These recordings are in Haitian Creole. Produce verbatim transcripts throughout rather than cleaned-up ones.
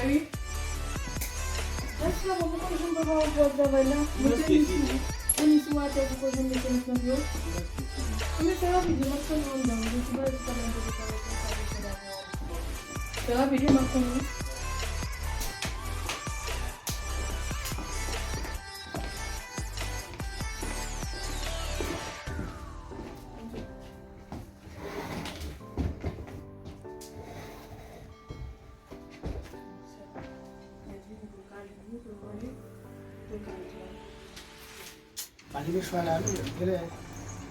Wi. Jès la, bon, pou konn janm papa w pou al travay la. Mete li sou, pou li sou atè pou konn janm mete ansanm yo. Anben fè rapid wi, m ap tann ou anndan wi. Mwen ti bagay ki ka mande pou travay pou sa pou fè la. Fè rapid wi, m ap tann ou. Pa gen chwa la non, genlè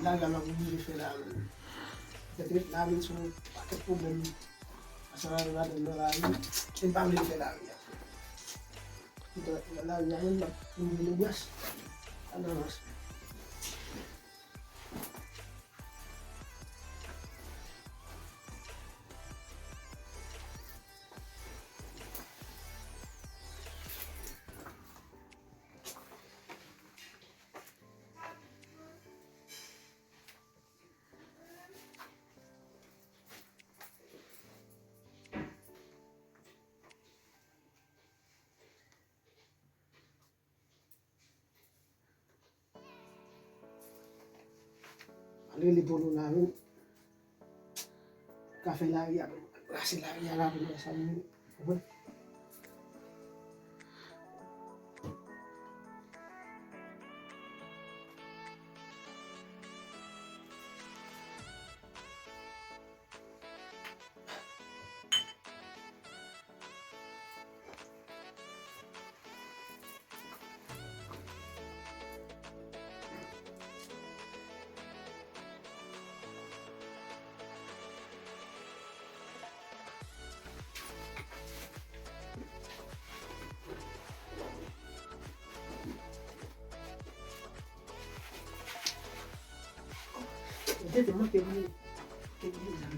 lari a m ap oblije fè la menm. Mèt ret la menm sou pakèt pwoblèm. Ansanm avèk madanm nan lari, e m pa vle fè lari a. Lari a menm m ap vin vin obyans. Ann avanse. Al rele Polo la wi. Ka fè lari a, rase lari a la pou nou wè sa nou konprann. Tete manke pou tete zam.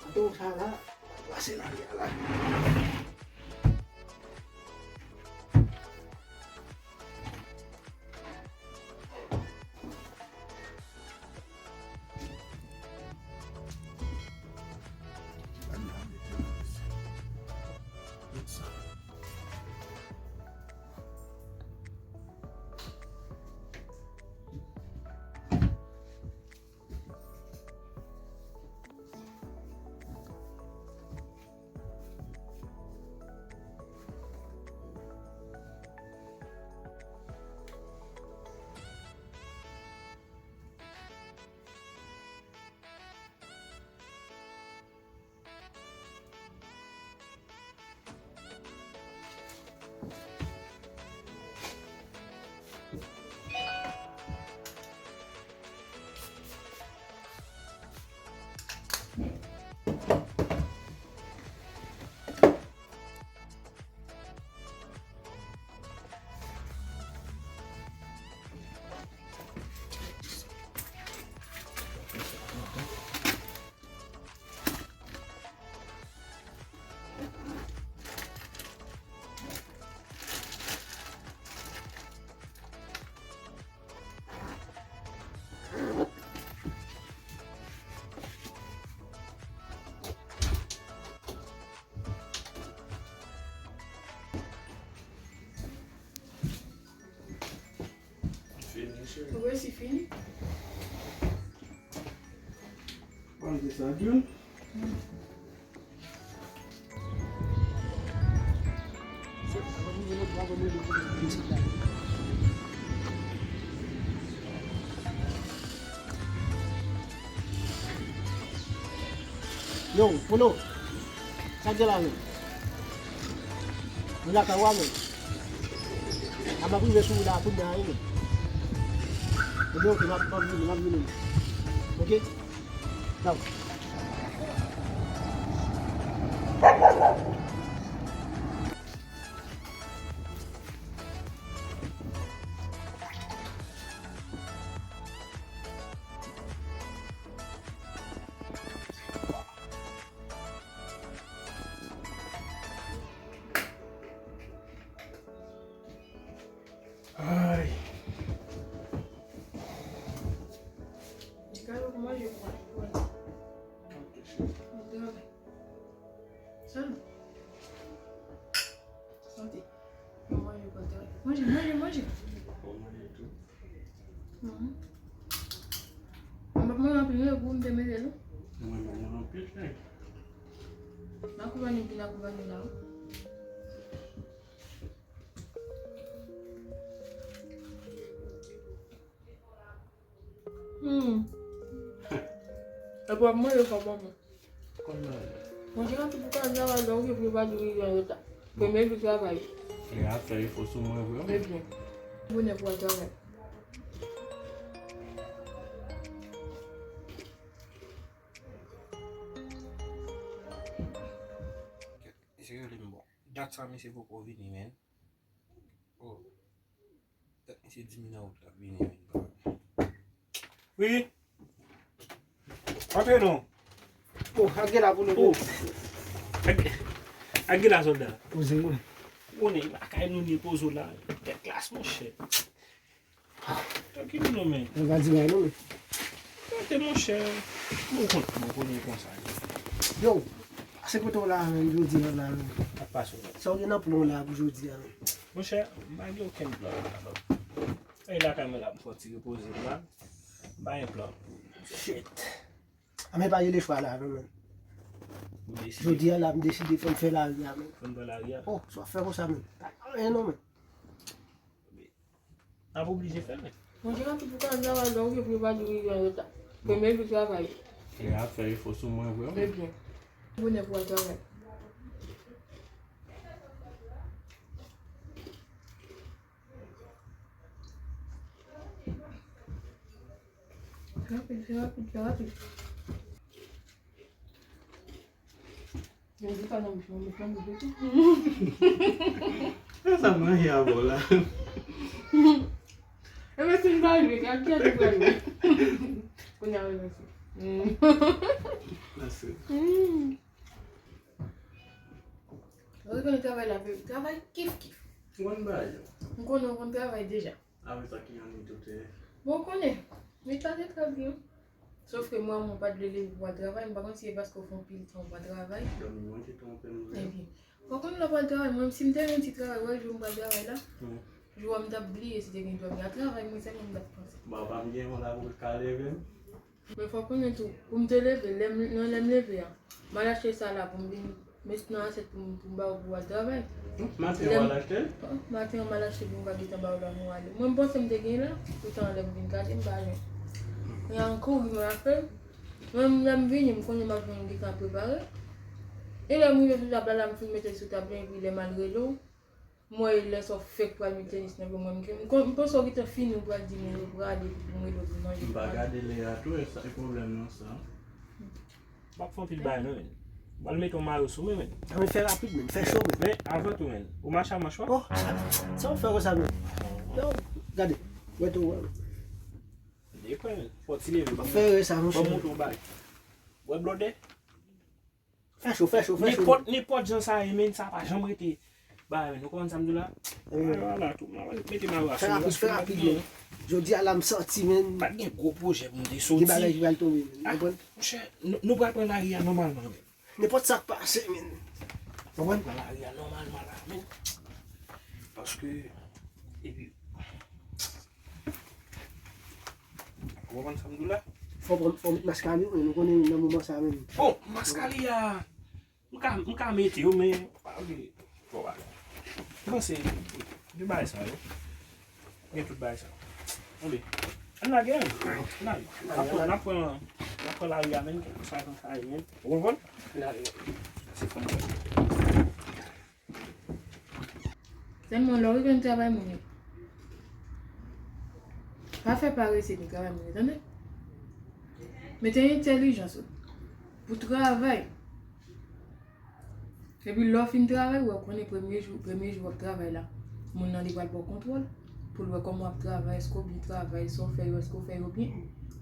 Atò sa la, pase la, la. Fini, cheri. Ou resi fini? Bon, se sa, Jun. Yo, Polo, sa k gen la menm? Nou lakay ou a menm? A m ap rive sou ou la kounye a wi menm. Ebyen oke, m ap, m ap vini, m ap vini. Oke? Ciao. Ay. Di Kalo pou manje pou mwen. Sèlman. Sante. Mwen manje kontan. Manje, manje, manje. Ou manje tou? Mhm. Mwen pa manje anpil, non, pou m te mete, non. Mwen manje anpil, chen. N a konprann, vin akonpanye la, wi. Hmm. Epi w ap manje sa bon, bon. Konn manje. Manje nan tout bouka travay la, ou gen pou yo pa di w rive an reta. Premye jou travay. Li ap fè efò sou mwen vre. Ebyen, bonè pou al travay. Misye rele m bon. Dat sa misye poko vini, men. Oh. Dat misye di m nan wout l ap vini, men. Wi. Antre non. Oh, ak gen la pou nou. Oh. Ak, ak gen la sòlda. Poze w. Konnen, lakay nou li poze w la. Tèt klas, monchè. Tankil non, men. Mwen pa di bagay non, men. Kote, monchè. Mwen konn, mwen konnen konsa. Yo, pase kote w la, men, jodi a la, men. Ap pase w la. Sa w gen nan plan w la pou jodi a, men? Monchè, m pa gen okenn plan la, non. E lakay mwen la, m fò ti repoze m la. M pa gen plan. Shit. A, men pa gen lechwa la, non, men. Ou deside. Jodi a la, m deside fò m fè lari a, men. Fò m fè lari a. Oh, sa w fè konsa, men. Pa gen anyen non, men. N ap oblije fè l, men. Manje nan tout bouka travay la, ou gen pou yo pa di w rive an reta. Premye jou travay. Li ap fè efò sou mwen vre. Ebyen, bonè pou al travay. Fè rapid, fè rapid, fè rapid. Mwen di pa nan bouch mwen, met nan bouch li tou. Sa manje a bò la. E mwen fin pa jwe, gad kiyès ki pral jwe. Kounye a, mwen mèsi. Mèsi. Ou rekonèt travay la, baby. Travay kif kif. Ou konn bagay yo. M konnen ou konn travay deja. Apre sa, ki jan nit ou te ye? Bon, ou konnen, nit la te trè byen. Sof ke mwen, mwen pa t vle leve pou al travay, m pa konn si se paske w fè anpil tan ou pa travay. Dòmi manje tou anpil vre. Ebyen, ou konn lè w pral travay, mwen, si m te gen yon ti travay, wè, jou m pral travay la, jou a m t ap bliye si te gen dòmi a travay, mwen sèlman m t ap panse. Bon, pa m gen yon la pou l ka leve m. Men fò w konnen tou, pou m te leve, lè m, nan lè m leve a, m al achte sa la pou m vin met nan asyèt pou m, pou m ba w pou w al travay. Maten w al achte l? Maten an m al achte pou m ka gentan ba w la pou w ale. Mwen m panse m te gen la, poutan lè m vin gade m pa jwenn. Mwen an kouri mwen afe, mwen lè m vini m konnen m ap jwenn gentan prepare. E lè m rive sou tab la, la m fin mete l sou tab la, epi lè m al rele w, m wè lè sa w fèk pral met tenis nan pye mwen, m, m, m panse w gentan fini, ou pral di moun yo prale, epi pou m rele w pou manje. M pa gade lè a tou, e sa e pwoblèm nan sa. M ap fè anpil bagay non, men. M pral mete yon mayo sou mwen, men. Ann fè rapid, men. Fè cho, men. Men, avan tou, men. Ou mache a manch, wi. Oh, sa, sa w fè konsa, men? Non, gade. Wè tou, wè. Dekwen, men. Fò ti leve. Fè sa, monchè. Fò montre yon bagay. Wè blòdè? Fè cho, fè cho, fè cho. Nenpòt, nenpòt jan sa ye, men, sa pa janm rete. Ba, men, nou konprann sa m di w la? Bagay la tou, mwen mete mayo a sou mwen, paske m pa t gen. Fè rapid, fè rapid, men. Jodi a la, m santi, men. Pa t gen gwo pwojè pou m te soti. Gen bagay ki pral tonbe, men. Ou konprann? Monchè, nou, nou pral pran lari a nòmalman, men. Nenpòt sa k pase, men. Ou konprann? Pran lari a nòmalman la, men. Paske, epi, ou konprann sa m di w la? Fò, fò, fò met maskali, men nou konnen nan moman sa, men. Bon, maskali a, m ka, m ka mete yo, men, pa vle twò bagay. M panse, de bagay sa yo. Gen tout bagay sa. Ann lage, ann lage. N ap pran, n ap pran, n ap pran lari a, men, kèlkeswa jan sa ye, men. Ou konprann? Lari. Se konn sa. Sèlman lè w rive nan travay moun yo, pa fè parese nan travay moun yo, tande? Mete entèlijans ou pou travay. Epi lè w fin travay, w konnen premye jou, premye jou w ap travay la, moun nan li pral ba w kontwòl, pou l wè kòman w ap travay, èske w byen travay, sa w fè yo, èske w fè yo byen.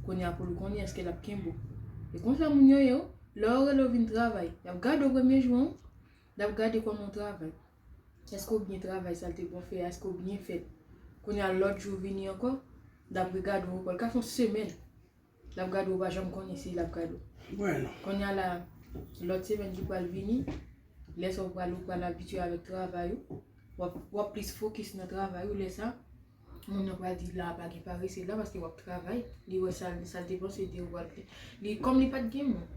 Kounye a pou l konnen èske l ap kenbe w. E konsa moun yo ye, wi. Lè yo rele w vin travay, y ap gade w premye jou an, wi. L ap gade kòman w travay. Èske w byen travay sa l te ba w fè a, èske w byen fè l? Kounye a lòt jou vini ankò, l ap regade w ankò. L ka fè yon semèn. L ap gade w, ou pa janm konnen si l ap gade w. Kounye a la, lòt semèn ki pral vini, Lè sa w pral, ou pral abitye avèk travay ou. W ap, w ap plis fokis nan travay ou. Lè sa, moun nan pral di la pa gen parese la paske w ap travay. Li wè sa, sa l te panse de ou al fè. Li, kòm li pa t gen moun,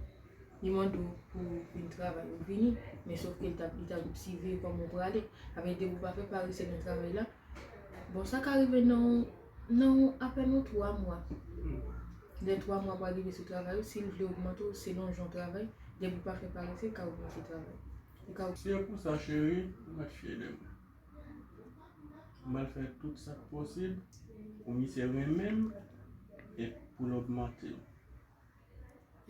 li mande w pou w vin travay, ou vini. Men sòf ke li t ap, li t ap siveye kòman w prale. Avèk depi w pa fè parese nan travay la, bon, sa ka rive nan, nan apèn yon twa mwa. Lè twa mwa pral rive sou travay ou, si l vle ogmante w selon jan w travay, depi w pa fè parese, l ka ogmante travay. Li ka Se pou sa, cheri, m ap fyè de mwen. M pral fè tout sa k posib pou misye renmen m e pou l ogmante m.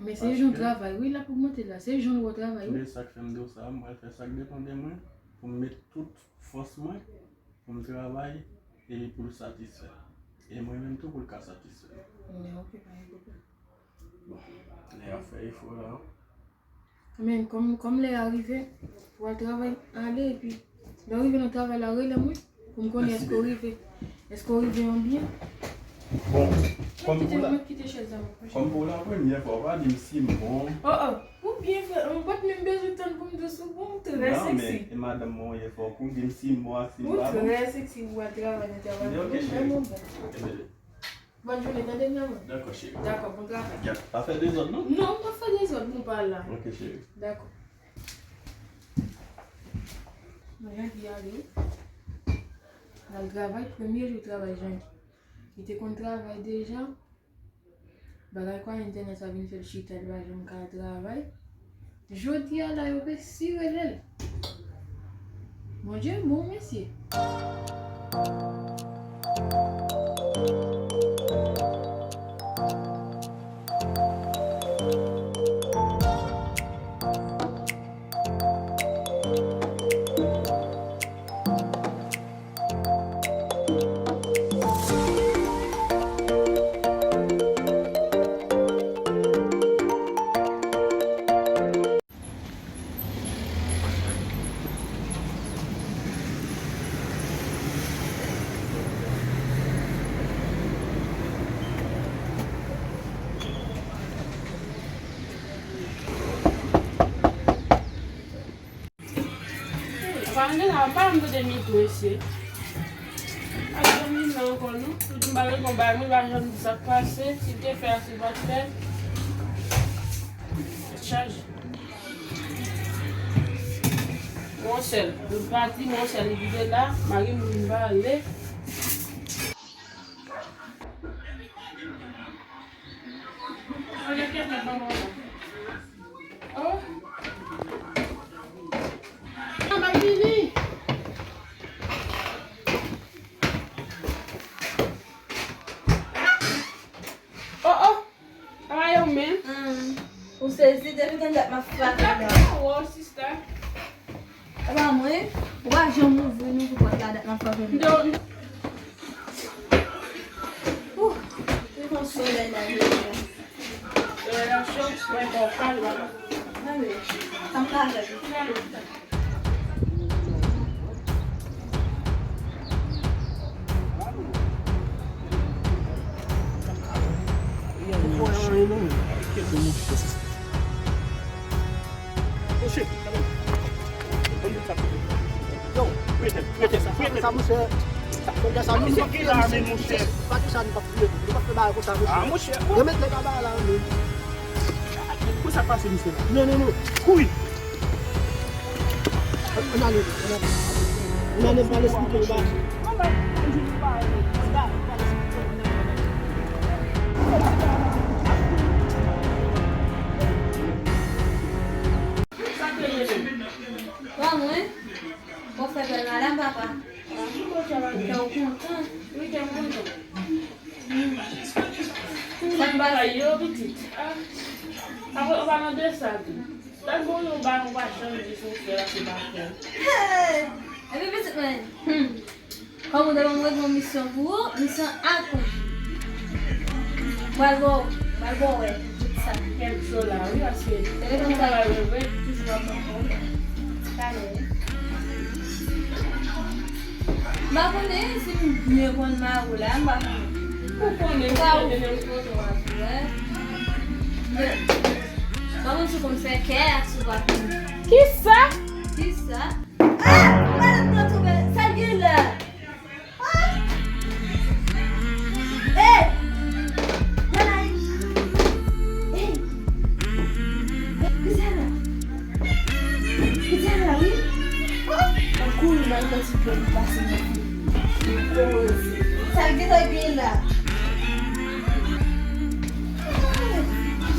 Men se jan w travay, wi, l ap ogmante la. Se jan w travay, wi. Men sa k fè m di w sa, m pral fè sa k depann de mwen pou m met tout fòs mwen pou m travay e pou l satisfè. E mwen menm tou pou l ka satisfè. Men ok, pa gen pwoblèm. Bon, lè y ap fè efò la. Men kòm, kòm lè a rive, w al travay, ale, epi lè w rive nan travay la, rele m, wi, pou m konnen èske w rive. Èske w rive an byen? Bon, kòm pou la, kòm pou la premyè fwa, w pa di m si m bon. Oh, oh, ou byen fè, ou pa t menm bezwen tann pou m di w si w bon, ou trè seksi. Non, men, e madanm mwen, e fòk ou di m si m bon ak si m pa bon. Ou trè seksi pou w al travay nan travay la, ou vrèman bon. Bòn jounen, tande m, lanmou. Dakò, cheri. Dakò, bon travay. Ya, pa fè dezòd, non? Non, m p ap fè dezòd, nou pa la. Ok, cheri. Dakò. Bon, Jean-Guy ale. L al travay, premye jou travay Jean-Guy. Li te konn travay deja. Bagay kwa entènèt sa vin fè l chita, li pa janm ka travay. Jodi a la, yo resi rele l. Bondye bon, mesye. Ou pa antre la, ou pa janm tande mikwo, mesye. Pa janm vin la ankò, non. Ou di m pa reponn bay mwen, pa janm di sa k pase. Si te fè a, si pa t fè. Tèt chaje. Yon sèl. Li pati, yon sèl, li kite la. Mari m vin pale. Oh, oh. Travay ou menm? Hmm. Ou sezi, depi kande dat m ap frape la. Wow, sista. Apa mwen, ou pa janm ouvri nou pou pòt la, dat m ap frape nou. Ouh, li gon solèy la jodi a. Relasyon, mwen pa w pale. Mwen pa Yo, mete sa, mete sa, mete sa, monchè. Sa, monchè, sa, nou pa fè, monchè. Pa di sa, nou pa fè, nou pa fè bagay konsa, monchè. Ah, monchè. Remèt nèg la bagay la, men. Pou sa pase, misye la. Non, non, non. Kouri. Ann ale, ann ale. Ann ale, m pral esplike nou bagay. Sa te ye menm? Bon, mwen, bon, fè bèl madanm, papa. Kè w kontan. Wi, kè m kontan. Sa k pase? Yo, pitit. Ah. Apa, apa nan de sa tou. Lè bon yo ba nou pa janm di si w fè l, se pa fè l. Hey! Epi pitit mwen. Hmm. Kòm ou te ban mwen yon misyon pou ou, misyon akonpli. Mwen al ba w, mwen al ba w wè tout sa. Kèk jou la, wi, paske mwen travay vre, vre, toujou ap pran pwoblèm. Talè. M pa konnen si m byen konn mari w la, m pa konnen. Ou konnen, ou konnen, ou konnen, ou konnen. Men, pa konn si w konn fè kè ak si w pa konn. Kisa? Kisa? Ah! Madanm nan tonbe! Sa l gen la? Ah! Ey! Nana! Ey! Kisa la? Kisa la, wi? Ah! An kouri, m al pran ti dlo pou pase nan fi. Sa l gentan gen la?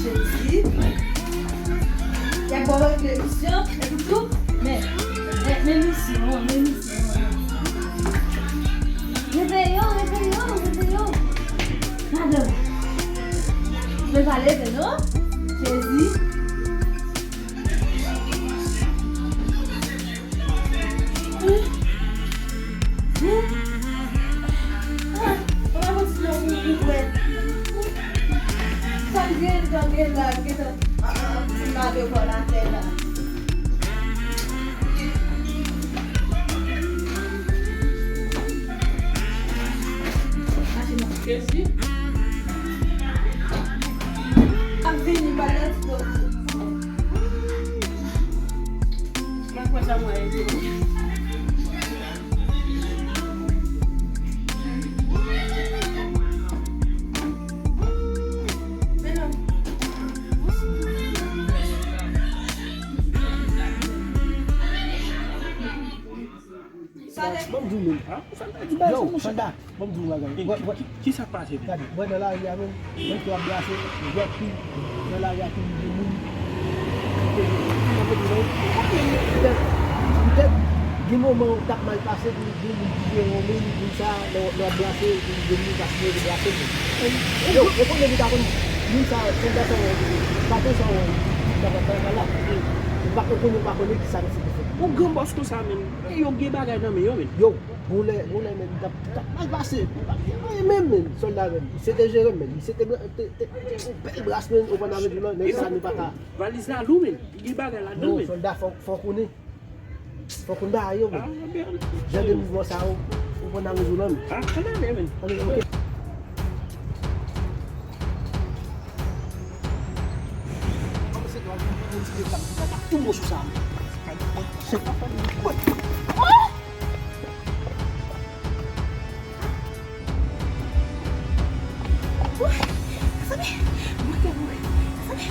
Jezi. Y ap ba w regle misyon, epi tou, men, men, men misyon, men misyon. Reveye w, reveye w, reveye w. Madanm. Mwen pa leve, non? Jezi. Jezi. Ap vini, pa lè ti do. Mwen kwè sa mwen ede. Men non. Sa te Ban m di w menm. Sa te di bagay sa, monchè. Ban m di w bagay. Ki, ki, ki, ki sa k pase menm? Gade, mwen nan lari a menm, mwen te ap brase, jwèt pi nan lari a tou, gen moun ki te, ki te, ki te, petèt, gen moman w t ap mal pase pou gen moun ki jere w, men moun sa, lè, lè w ap brase, gen moun k ap jere w, brase l. Yo, yo konnen li pa konn moun sa, sèl gason w, pa konn sa w, sa va fè la, ou pa, ou konnen, ou pa konnen ki sa misye te fè. Yon gran bòs konsa menm, yo gen bagay nan men yo menm. Yo, Gon lè, gon lè menm, li t ap, li t ap mal pase. Li pa t gen anyen menm, menm, sòlda menm. Misye te jere m, menm. Misye te, te, te, te gen yon bèl bras menm, ou konn avèk li menm, nèg sa nou pa ka. Valiz la lou menm, li gen bagay ladan menm. Non, sòlda, fò, fò konnen. Fò konn bagay yo menm. Jan de mouvman sa yo, ou konn avèk li menm. Ah, ann ale menm. Ann ale, ok. Kòmanse dwa vin pou yon ti de kat, kat tou bon sou sa. Oh! Mezanmi, mwen te mouri. Mezanmi,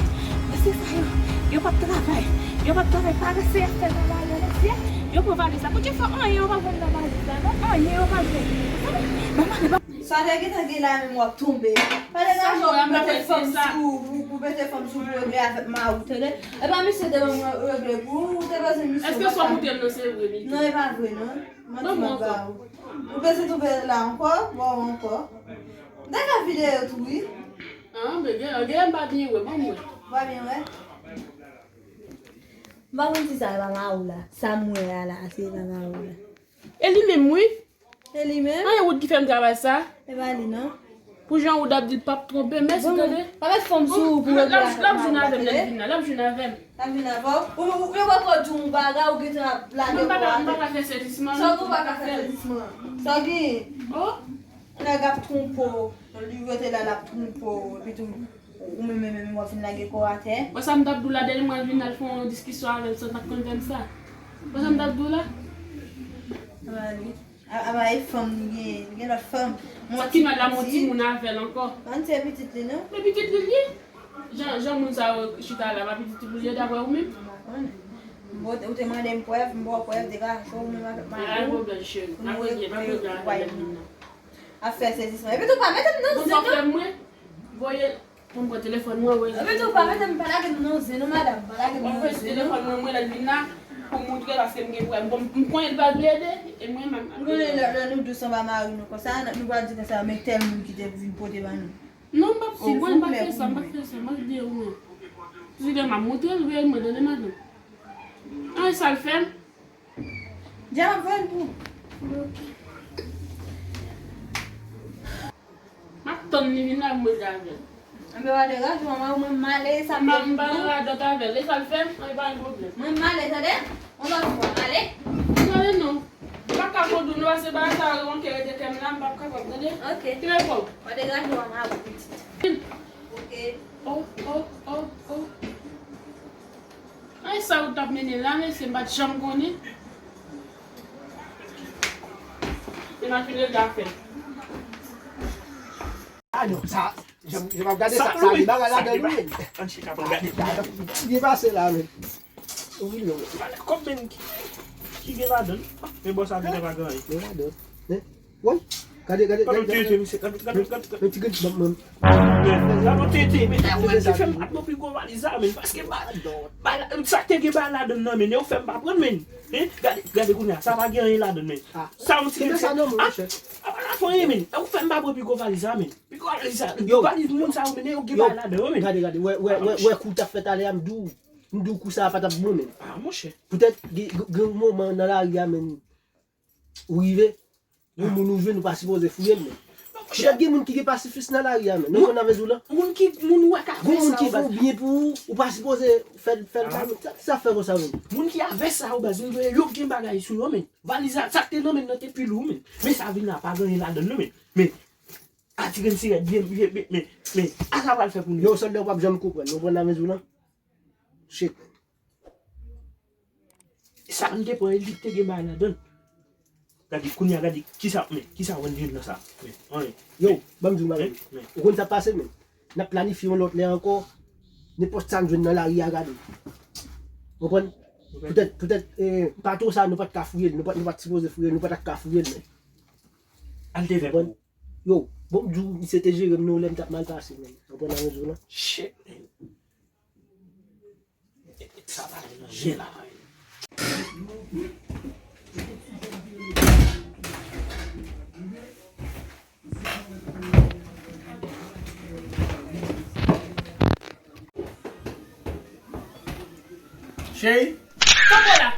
mesye sa yo, yo p ap travay. Yo p ap travay, parese y ap fè nan lari an, mesye. Yo pran valiz la. Bondye fè anyen yo pa jwenn nan valiz la, non. Anyen yo pa jwenn. Mezanmi, ban m ale, ban m Sa te gentan gen la menm w ap tonbe. Pa degaje w pou mete fanm sou, pou, pou mete fanm sou pou regle avèk mari w, tande. E pa misye te ban mwen regle pou ou, ou te bezwen misye. Èske sa w moute m nan se vre, Miki? Non, e pa vre, non. Manti m ap ba ou. Ou bezwen tonbe la ankò? Bon, ankò. M te fè videyo tou, wi. Ah, men gen, gen m pa byen wè, ban m wè. Ou pa byen wè? M pa konn si sa e pa mari w la. Sa m wè a la, se e pa mari w la. E li menm, wi. E li menm? Anyen Wood ki fè m travay sa. E pa li, non. Pou jan Wood ap di l p ap twonpe, mèsi, tande. Pa met fanm sou ou pou regle avèk mari w la, tande. L ap jwenn avè m, l ap vin la, l ap jwenn avè m. L ap vin avè w? Ou, ou, ou, yo poko di w yon bagay, ou gentan ap lage kò atè. Mwen pa ka, mwen pa ka fè sezisman. Sa w di w pa ka fè sezisman? Sa w gen? Oh. Nèg ap twonpe w, li rete la, l ap twonpe w, epi tou, ou menm, menm, menm, w ap vin lage kò w atè. Bon, sa m t ap di w la, dènye mwen vin al fè yon diskisyon avè l, sa w t ap konn fè m sa. Bon, sa m t ap di w la. Apa li, a, apa e fanm li gen, li gen lòt fanm. Sa ki mal la, m yon timoun avè l ankò. Ann se pitit li, non? Men pitit li, li. Jan, jan moun sa yo chita la, pa pitit li pou l ye, daprè ou menm? M pa konnen. Bon, ou te mande m prèv, m ba w prèv, degaje w menm avèk mari w. Pa gen pwoblèm, cheri. N ap regle, n ap regle avè l lè m vin nan. Ap fè sezisman. Epi tou pa mete m nan zen non. Bon, sa fè mwen voye pou m pran telefòn mwen, voye. Epi tou pa mete m, pa lage m nan zen non, madanm. Pa lage m nan zen non. Mwen voye sou telefòn mwen, mwen lè l vin la, pou m moutre, paske m gen pwoblèm. Bon, m konnen l pa vle ede, e mwen menm. M konnen lè, lè nou dous anba mari nou konsa, nou pral di konsa, men tèl moun ki te vin pote ba nou. Non, m p ap, silvouplè, m p ap fè sa, m p ap fè sa, m ap di ou non. Silvouplè, m ap moutre l reyèlman, tande madanm. An, e sa l fè m? Dja m ap voye l pou ou. M ap tann li vin la pou m regle avè l. Anben, pa degaje w, mwen, mwen m ale, sa m pa, m pa nan radòt avè l. E sa l fè m? An, e pa gen pwoblèm. Mwen m ale, tande? Yon lòt fwa, m ale. M ale non. M pa ka konn ou non, paske bagay sa yo ranke rete kè m la, m p ap kapab, tande? Ok. Kenbe kò w. Pa degaje w, m ale, pitit. Ok. Oh, oh, oh, oh. Ay, sa ou t ap mennen la, mesye, m pa t janm konnen. Se nan ki leta fè. Ah non, sa, jan, jan m ap gade sa, sa gen bagay ladan li menm. Ann chita pou gade. Byen pase la menm. Yon milyon. Gade kòb menm ki, ki gen ladan. Men bò sa vide pa gen anyen. Men ladan. Men, woy. Gade, gade, gade, gade. Gade, gade, gade. Men ti grenn, men, men. Gade, tete, men, men, ki fè m pa t bon pi gwo valiz la, men, paske ba, ba, sa te gen ba ladan nan, men, yo fè m pa pran, men. Hein? Gade, gade kounye a, sa pa gen anyen ladan, men. Sa yon ti grenn sa non, monchè. A pa la fè anyen, men. Ou fè m pa pran pi gwo valiz la, men. Pi gwo valiz la, valiz moun sa yo, men, yo gen ba ladan, men. Gade, gade, wè, wè, wè, wè kou w t ap fè talè a, m di w, m di w kou sa a pa t ap bon, men. Ah, monchè. Poutèt, gen, gen, gen moman nan lari a, men, ou rive, yon moun ou jwenn, ou pa sipoze fouye l, men. Poutèt gen moun ki gen pasifis nan lari a, men. Nou konn avè zoulan. Moun ki, moun wè ka fè sa. Gon moun ki fè w byen pou ou, ou pa sipoze fè l, fè l pa, men. Sa, sa fè konsa, men. Moun ki avè sa yo, baz, m vle yo gen bagay sou yo, men. Valiz la, sa k te nan men nan te pi lou, men. Men sa vin la, pa gen anyen ladan l, non, men. Men, a ti grenn sirèt, byen, byen, men, men, men, a sa pral fè pou nou. Yo, sòlda, w p ap janm konprann. Nou konn avè zoulan. Shit. Sa m te pran, li te gen bagay ladan l. Gade, kounye a, gade, kisa, men, kisa w jwenn nan sa? Men, anyen. Yo, ban m di w bagay. Men, men. Ou konn sa k pase, men? N ap planifye yon lòt lè ankò. Nenpòt sa n jwenn nan lari a, gade. Konprann? Poutèt, poutèt, eh, patwon sa, nou pa t ka fouye l, nou pa, nou pa t sipoze fouye l, nou pa t ka fouye l, men. Al te fè pou. Yo, bon, m di w, misye te jere m non, lè m t ap mal pase, men. Konprann sa m di w lan? Shit, man. Sa pa nan je la. Cheri? Kanpe la!